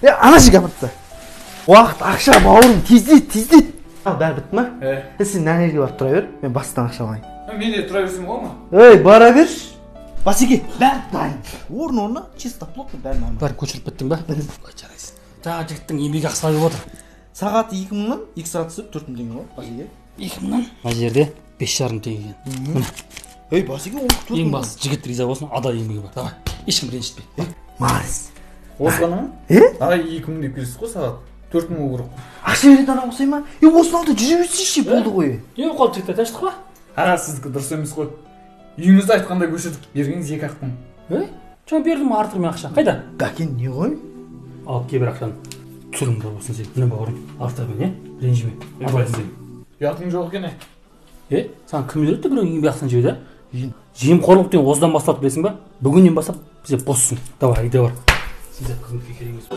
Е, ана жерге апарып таста. Уақыт ақша, бауырым, тездет, тездет. Ал, бәрі бітті ма? Е. Сен мына жерге барып тұра бер, мен бастан ақша алайын. Мен де тұра берсем болады ма? Ей, бара берші. Басеке, бәрі дайын. Орын орнына, чисто, плотно, бәрі нормально. Бәрін көшіріп біттің ба? Жарайсың. Жаңа жігіттің еңбек ақысы болып отыр. Сағат 2000-нан, 2 сағат түсіп 4000 теңге ғой, басеке. 2000-нан. Мына жерде 5,5 теңге екен. Міне. Ей, басеке, он төрт Ең мың. бастысы, жігіт риза болсын, адал еңбегі бар. Давай, ешкім ренжітпе. Молодец. Осы ғана ма? Е? Ағай, 2000 деп келесіз ғой, сағат. 4000 болу керек. Ақша беретін адам ұқсай ма? Е, осыны ал да жүре берсейші, болды ғой. Не болып қалды, жігіттер, тыныштық па? Аға, сіздікі дұрыс емес қой. Үйіңізді айтқандай көшірдік, бергеніңіз 2-ақ мың. Ей, жаңа бердім артығымен ақша. Қайда? Бәкен, не ғой? Алып кел бір ақшаны. Түрің бар болсын сен. Міне, бауырым, артығымен, е? Ренжіме. Адал еңбек. Ұятың жоқ екен, е. Е, саған кім үйретті біреудің еңбек ақысын жеуді? Жемқорлық деген осыдан басталды, білесің ба? Бүгіннен бастап бізде боссың. Давай, айда бар. Сен де қызметке керек емес.